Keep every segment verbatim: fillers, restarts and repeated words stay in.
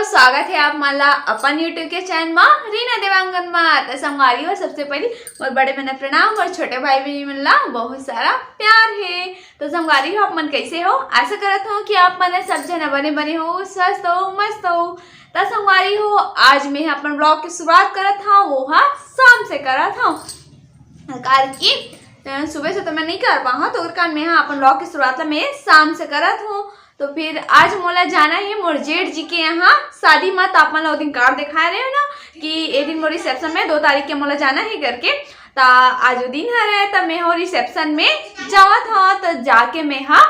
स्वागत है आप मन ला अपन YouTube के चैनल मा, रीना देवांगन मा। त संगवारी हो, सबसे पहली मोर बड़े मन ला प्रणाम और छोटे भाई बहन मन ला बहुत सारा प्यार है। तो संगवारी हो, आप मन कैसे हो? आशा करत हूँ कि आप मन सब झन बने बने हो, स्वस्थ हो, मस्त हो। त संगवारी हो, आज मैं अपन ब्लॉग की शुरुआत करत हूँ, वो हा शाम से करत हूँ, कार की अ, सुबह से तो मैं नहीं कर पाऊँ, तो ओकर कारण मैं हा अपन ब्लॉग की शुरुआत ला मैं शाम से करत हूँ। तो फिर आज मोला जाना है मोर जेठ जी के यहाँ शादी मा। त आप मन ला ओ दिन कार दिखाए रहे हो ना कि ए दिन मोर रिसेप्शन में, दो तारीख के मोला जाना है करके। त आज वो दिन हरे, त मैं हो रिसेप्शन में जावत हूँ, त जाके मैं हा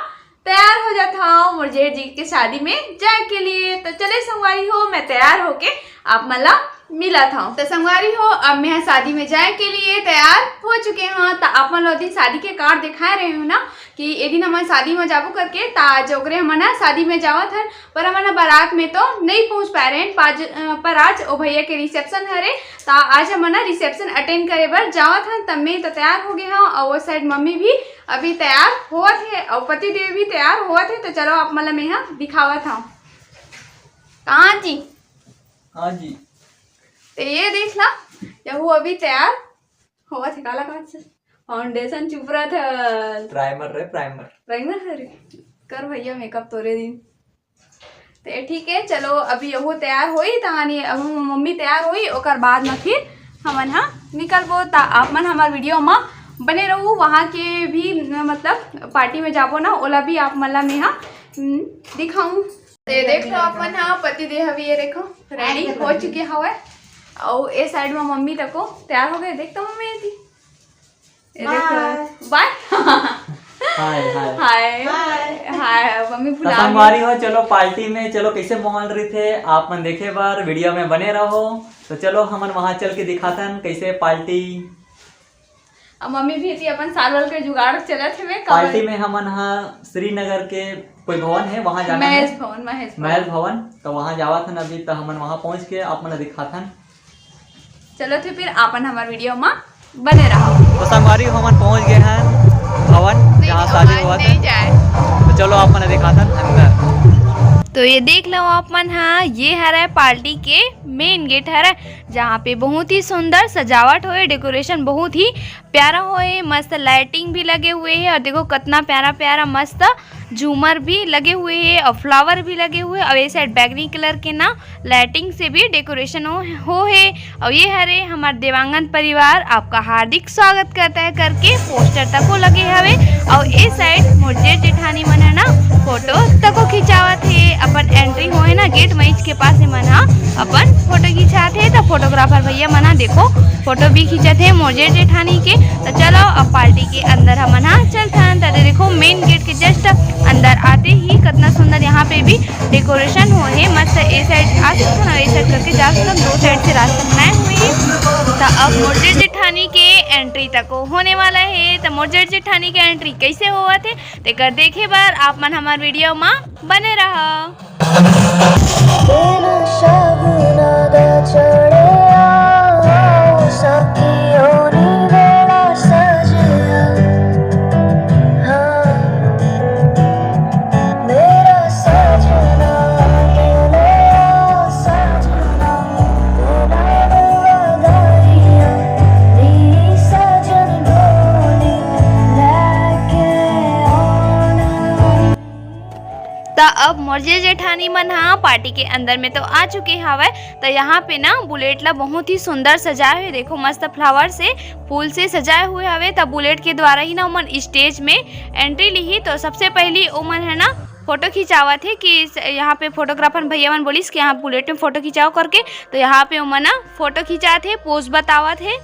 तैयार हो जात हूँ मोर जेठ जी के शादी में जाए के लिए। तो चले संगवारी हो, मैं तैयार होके आप मन ला मिलत हूँ। तो संगवारी हो, अब मैं हा शादी में जाए के लिए तैयार हो चुके हूँ। त आप मन ला ओ दिन शादी के कार दिखाए रहे हो ना कि ए दिन हमन शादी में जाबो करके, त आज ओकरे हमन हा शादी में जावत हन, पर हमन हा बारात में तो नहीं पहुँच पाए रहे, पर आज ओ भैया के रिसेप्शन हरे, त आज हमन हा रिसेप्शन अटेंड करे बर जावत हन। त मैं तो तैयार हो गए हूँ और वो साइड मम्मी भी अभी तैयार होवत हे और पति देव भी तैयार होवत हे। तो चलो आप मन ला मैं हा दिखावत हूँ। कहाँ जी? हाँ जी। तो ये देख ला, यहू अभी तैयार होवत हे। काला कांच से फाउंडेशन चुपरत हे। प्राइमर रे, प्राइमर। प्राइमर हरे। कर भैया मेकअप तोरे दिन। तो ठीक है, चलो अभी यहू तैयार होई, तहानी अब हम मम्मी तैयार होई, ओकर बाद में फिर हमन हा निकलबो। त आप मन हमार वीडियो में बने रहू, वहाँ के भी मतलब पार्टी में जाबो ना, ओला भी आप मन ला मैं हा, हम्म, दिखाऊं। तो ये देख लो आप मन हा, पति देव अभी ये देखो रेडी हो चुके हवे, और ए साइड में मम्मी तको तैयार हो गए। देख तो मम्मी ये थी, ये देखो, बाय। हाय, हाय। हाय। हाय। हाय, मम्मी त बुला संगवारी हो, चलो पार्टी में, चलो कैसे माहौल रहिथे, आप मन देखे बर वीडियो में बने रहो। तो चलो हमन वहाँ चल के दिखाथन कैसे पार्टी। अब मम्मी भी थी अपन साल वाल के जुगाड़ चलत हवे, पार्टी में हमन हा श्रीनगर के कोई भवन है, वहाँ जाना है। महेश भवन, महेश भवन। महेश भवन, तो वहाँ जावत हन अभी, तो हमन वहाँ पहुँच के आप मन ला दिखाथन। चलो तो फिर आपन हमार वीडियो में बने रहो। तो संगवारी हो, हमन पहुंच गए हैं भवन, नहीं, जहाँ शादी आवाज हुआ नहीं था। जाए। तो चलो आप मन दिखाथन अंदर। तो ये देख लो आप मन, हाँ, ये हरे पार्टी के मेन गेट हरे, जहाँ पे बहुत ही सुंदर सजावट होए, डेकोरेशन बहुत ही प्यारा होए, मस्त लाइटिंग भी लगे हुए है। और देखो कितना प्यारा प्यारा मस्त झूमर भी लगे हुए है और फ्लावर भी लगे हुए है। और ये साइड बैगनी कलर के ना लाइटिंग से भी डेकोरेशन हो, हो हे। और ये हरे हमार देवांगन परिवार आपका हार्दिक स्वागत करता है करके पोस्टर तको लगे हवे। और ए साइड मोर जेठ जेठानी मन है ना फोटो तको खिंचावत हे। अपन एंट्री होए ना गेट मैच के पास ही मन हा अपन फोटो खिंचात हे। तो फोटोग्राफर भैया मन हा देखो फोटो भी खींचत हे मोर जेठ जेठानी के। तो चलो अब पार्टी के अंदर हमन हा चलथन। तो देखो मेन गेट के जस्ट अंदर आते ही कितना सुंदर यहाँ पे भी डेकोरेशन होए हे मस्त। ए साइड आ सकथन और ए साइड करके जा सकथन, दो साइड से रास्ता बनाए हुए हे। तो अब मोर जेठ जेठानी के एंट्री तको होने वाला हे। तो मोर जेठ जेठानी के एंट्री कैसे होवत हे तेकर देखे बर आप मन हमार वीडियो मा बने रहा। त अब मोर जेठ जेठानी मन हा पार्टी के अंदर में तो आ चुके हवय। त यहाँ पे ना बुलेट ला बहुत ही सुंदर सजाए हुए, देखो मस्त फ्लावर से, फूल से सजाए हुए हवे। त बुलेट के द्वारा ही ना ओमन स्टेज में एंट्री लीही। तो सबसे पहली ओमन है ना फोटो खिंचावत हे कि स-, यहाँ पे फोटोग्राफर भैया मन बोलिस कि यहाँ बुलेट में फोटो खिंचाओ करके। तो यहाँ पे ओमन ना फोटो खिंचात हे, पोज बतावत हे।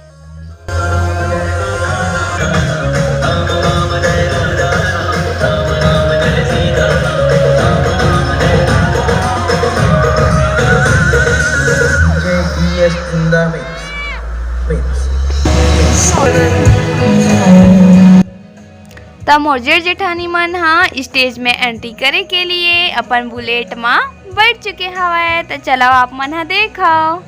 त मोर जेठ जेठानी मन हा स्टेज में एंट्री करे के लिए अपन बुलेट मा बैठ चुके हवय। त चलो आप मन हा देखो।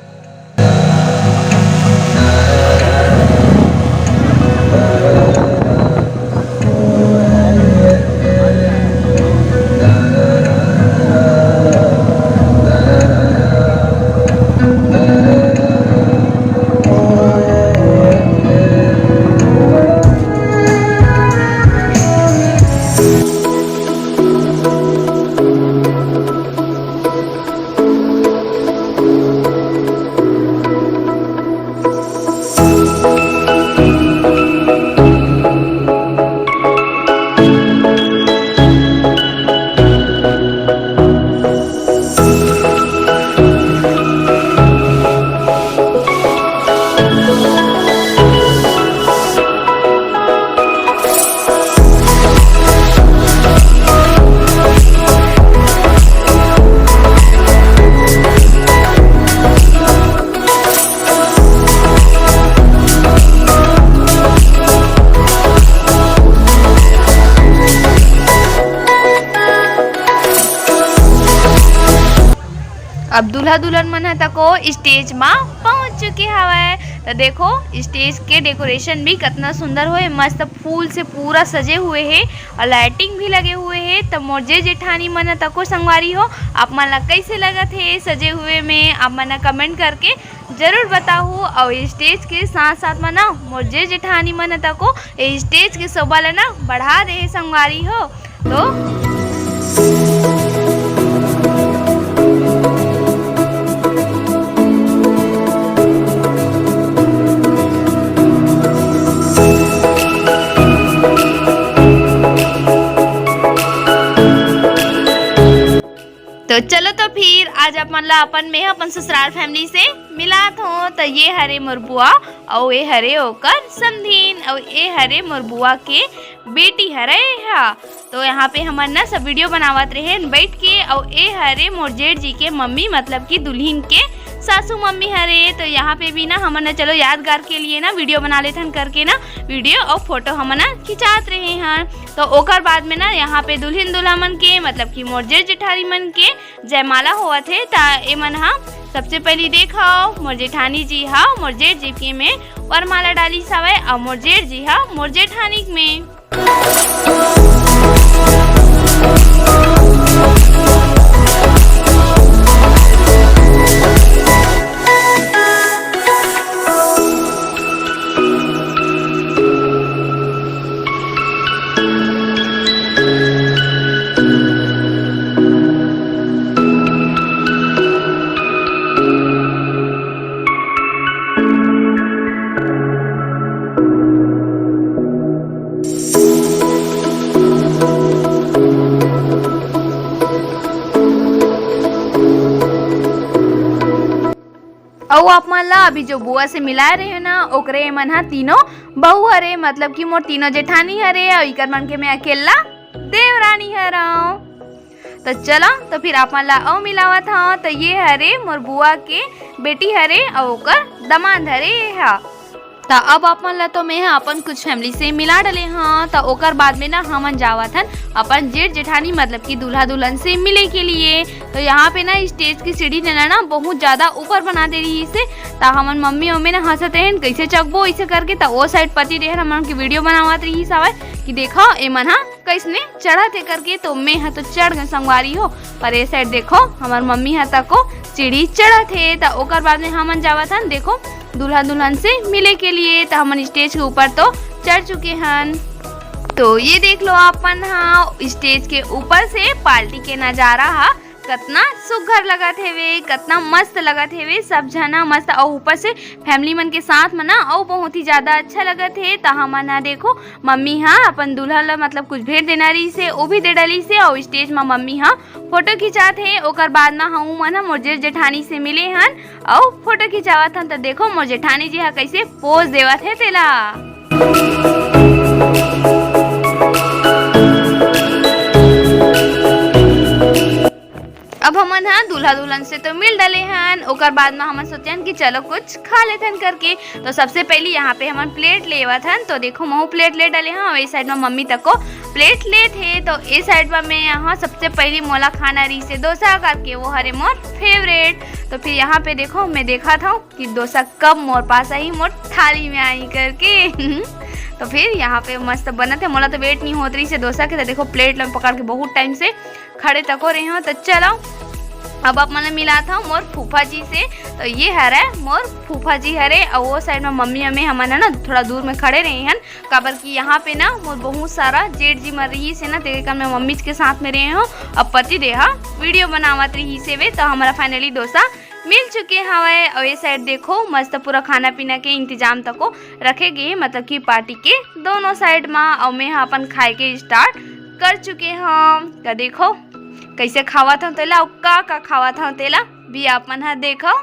अब दूल्हा दुल्हन मन ह तको stage मा पहुंच चुके हवय। त देखो, stage के decoration भी कतना सुंदर होए, मस्त फूल से पूरा सजे हुए हे और lighting भी लगे हुए हे। त मोर जेठ जेठानी मन ह तको संगवारी हो, आप मन ला कैसे लगत हे सजे हुए में, आप मन ह comment करके जरूर बताहू। और stage के साथ साथ में ना मोर जेठ जेठानी मन ह तको ए stage के शोभा ला ना बढ़ा दे हे संगवारी हो। तो तो चलो, तो फिर आज अपन ला अपन, मैं अपन ससुराल family से मिलात हो। तो ये हरे मोर बुआ, अउ ए हरे ओकर समधिन, अउ ए हरे मोर बुआ के बेटी हरे हा। तो यहाँ पे हमन ना सब video बनावत रहेन बैठ के, अउ ए हरे मोर जेठ जी के मम्मी, मतलब कि दुल्हिन के सासू मम्मी हरे। तो यहाँ पे भी ना हमन ना चलो यादगार के लिए ना video बना लेथन करके ना video अउ photo हमन ना खिंचात रहे हन। तो ओकर बाद में ना यहाँ पे दुल्हिन दूल्हा मन के, मतलब कि मोर जेठ जेठानी मन के जयमाला होवत हे। त एमन ह सबसे पहली देखव, मोर जेठानी जी ह मोर जेठ जी के में वरमाला डालिस हवय, अउ मोर जेठ जी ह मोर जेठानी में। अउ आप मन ला अभी जो बुआ से मिलाए रहे ना, ओकरे मन ह तीनों बहू हरे, मतलब कि मोर तीनों जेठानी हरे, अउ इकर मन के मैं अकेला देवरानी हरव। तो चलो, तो फिर आप मन ला अउ मिलावत हव। तो ये हरे मोर बुआ के बेटी हरे, अउ ओकर दमांद हरे हा। त अब आप मन ला तो मैं ह अपन कुछ family से मिला डले हव। त ओकर बाद में ना हमन जावत हन अपन जेठ जेठानी, मतलब कि दूल्हा दुल्हन से मिले के लिए। तो यहाँ पे ना stage की सीढ़ी ला ना बहुत ज्यादा ऊपर बना दे रहिस हे। त हमन मम्मी मम्मी ना हंसत रहेन, कैसे चघबो ऐसे करके। त ओ side पति देहन हमन के video बनावत रहिस हवय कि देखो एमन ह कैसने चढ़त हे करके। तो मैं ह तो चढ़ गए संगवारी हो, पर ए side देखो हमर मम्मी ह तको सीढ़ी चढ़त हे। त ओकर बाद में हमन जावत हन देखो दूल्हा दुल्हन से मिले के लिए। त हमन stage के ऊपर तो चढ़ चुके हन। तो ये देख लो आप मन ह stage के ऊपर से party के नजारा ह कतना सुघर लगत हेवे, कतना मस्त लगत हेवे। सब झना मस्त, अउ ऊपर से family मन के साथ में ना अउ बहुत ही ज्यादा अच्छा लगत हे। त हमन ह देखो मम्मी ह अपन दूल्हा ला मतलब कुछ भेंट देना रहिस हे, ओ भी दे डलिस हे। अउ stage म मम्मी ह photo खिंचात हे। ओकर बाद म हमू मन ह मोर जेठ जेठानी से मिले हन अउ photo खिंचावत हन। त देखो मोर जेठानी जी ह कैसे pose देवत हे तेला। अब हमन ह दूल्हा दुल्हन से तो मिल डले हन, ओकर बाद म हमन सोचेन कि चलो कुछ खा लेथन करके। तो सबसे पहली यहाँ पे हमन plate लेवत हन। तो देखो महू plate ले डले हन, अउ ए side म मम्मी तको plate लेत हे। तो ए side म मैं यहाँ सबसे पहली मोला खाना रहिस हे डोसा करके, वो हरे मोर favourite। तो फिर यहाँ पे देखो मैं देखत हव कि डोसा कब मोर पास आही, मोर थाली में आही करके। तो फिर यहाँ पे मस्त बनत हे, मोला तो wait नहीं होत रहिस हे डोसा के। तो देखो plate ला पकड़ के बहुत time से खड़े तको रहे हो। तो चलो अब आप मन ला मिलात हव मोर फूफा जी से। तो ये हरे मोर फूफा जी हरे, अउ वो side में मम्मी अम्मे हमन ह ना थोड़ा दूर में खड़े रहे हन, काबर कि यहाँ पे ना मोर बहुत सारा जेठ जी मन रहिस हे ना, तेकर में मम्मी के साथ में रहे हो। अब पति देहा video बनावत रहिस हेवे, तो हमारा finally डोसा मिल चुके हवय। अउ ये side देखो मस्त पूरा खाना पीना के इंतजाम तको रखे गे हे, मतलब कि party के दोनों side मा। अउ मैं ह अपन खाए के start कर चुके हव। त देखो कैसे खावत हव तेला, अउ का का खावत हव तेला भी आप मन ह देखो।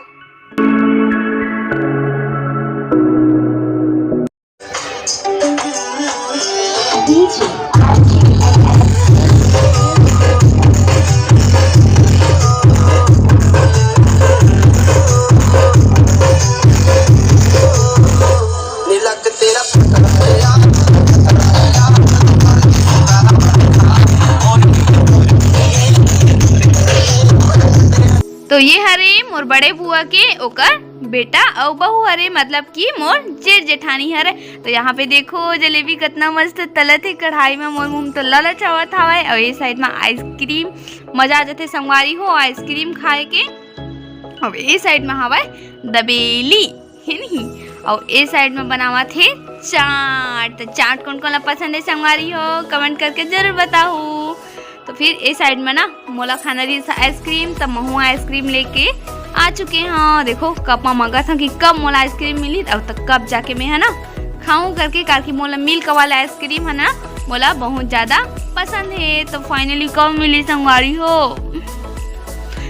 तो ये हरे मोर बड़े बुआ के ओकर बेटा अउ बहू हरे, मतलब कि मोर जेठ जेठानी हरे। तो यहाँ पे देखो जलेबी कितना मस्त तलत हे कढ़ाई में। मोर मुंह तो ललचावत हवय। अउ ये साइड में आइसक्रीम, मजा आ जाथे संगवारी हो आइसक्रीम खाए के। अउ ये साइड में हवय दबेली, हे नहीं? अउ ए साइड में बनावत हे चाट। तो चाट कोन कोन ला पसंद है संगवारी हो, कमेंट करके जरूर बताओ। तो फिर ए साइड में ना मोला खाना रहिस आइसक्रीम, त महू आइसक्रीम लेके आ चुके हव। देखो कप में मांगत हव कि कब मोला आइसक्रीम मिली, अउ त कब जाके मैं है ना खाऊं करके, काहे कि मोला मिल्क वाला आइसक्रीम है ना मोला बहुत ज्यादा पसंद है। तो फाइनली कब मिली संगवारी हो?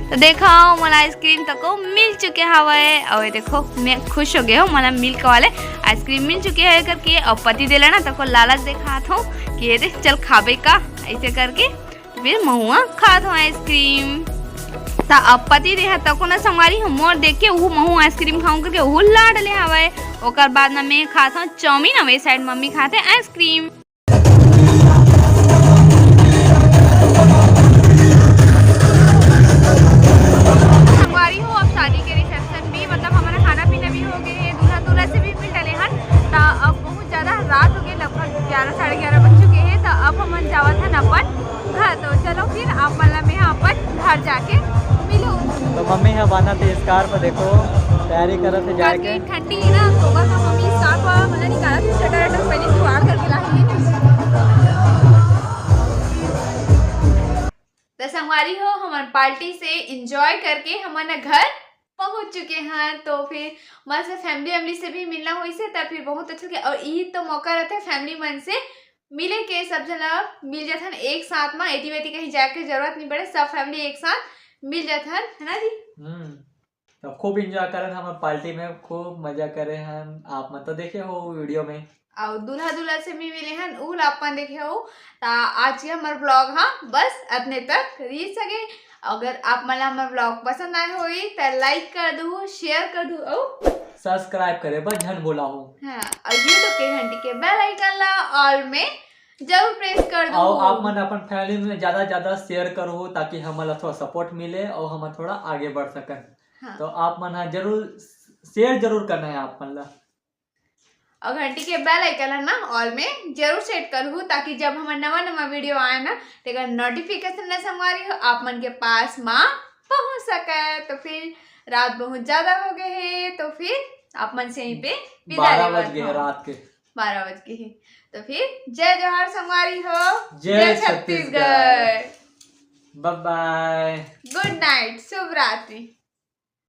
तो देखो मोला आइसक्रीम तको मिल चुके हवय। अउ ये देखो मैं खुश हो गए हूँ, मोला मिल्क वाले आइसक्रीम मिल चुके है करके। अउ पति देला ना तको लालच दिखात हूँ कि ये दे चल खाबे का, ऐसे करके फिर महुआ खात हूँ आइसक्रीम। त अब पति देहा तको ना संगवारी हो मोर देख के उहू महू आइसक्रीम खाऊं करके उहू ला डले हवय। ओकर बाद ना मैं खात हूँ चाउमीन, अउ ए साइड मम्मी खात है आइसक्रीम। संगवारी हो, अब शादी के रिसेप्शन भी, मतलब हमारा खाना पीना भी हो गए है, दूल्हा दूल्हा से भी मिल डले हन। त अब बहुत ज्यादा रात हो गए, लगभग ग्यारह साढ़े ग्यारह बज चुके हैं। त अब हमन जावत हन अपन घर। तो चलो फिर आप मन ला मैं अपन घर जाके मिलूं। तो मम्मी ह बांधत हे scarf, देखो तैयारी करत हे जाए के। ठंडी है ना, तो बस हम मम्मी scarf वाला मतलब निकालत हे, sweater वटर पहले जुगाड़ करके लाई है। तो संगवारी हो, हमन पार्टी से एंजॉय करके हमन घर पहुंच चुके हैं। तो फिर मस्त फैमिली वैमिली से भी मिलना होइस हे, तब फिर बहुत अच्छा लगे। और यही तो मौका रहता है फैमिली मन से मिले के, सब जना मिल जाथन एक साथ में, एती वेती कहीं जाए के जरूरत नहीं पड़े, सब फैमिली एक साथ मिल जाथन, है ना जी? हम्म। तो खूब एंजॉय करन हमर पार्टी में, खूब मजा करे हन। आप मन तो देखे हो वीडियो में। अउ दूल्हा दूल्हा से भी मिले हन, उ ला अपन देखे हो। त आज के हमर व्लॉग हा बस अतने तक रहिस हवे। अगर आप मन ला हमर व्लॉग पसंद आए होई त लाइक कर दू, शेयर कर दू अउ सब्सक्राइब करे बर झन भुलाहू। हाँ, अउ YouTube के घंटी के बेल आइकन ला ऑल में जरूर प्रेस कर दू। अउ आप मन अपन फैमिली में ज्यादा ज्यादा शेयर करहू, ताकि हमन ला थोड़ा सपोर्ट मिले अउ हमन थोड़ा आगे बढ़ सकन। हाँ। तो आप मन हा जरूर शेयर जरूर करना है आप मन ला। और घंटी के बेल आइकन है ना ऑल में जरूर सेट करहू, ताकि जब हमर नवा नवा वीडियो आए ना, तेकर नोटिफिकेशन ना संगवारी हो आप मन के पास मा पहुंच सके। तो फिर रात बहुत ज्यादा हो गए है, तो फिर आप मन से यहीं पे विदा बारह लेवत बज गए हूँ। रात के। बारह बज गए है। तो फिर जय जोहार संगवारी हो, जय जय छत्तीसगढ़। छत्तीसगढ़। बाय बाय। गुड नाइट, शुभ रात्रि।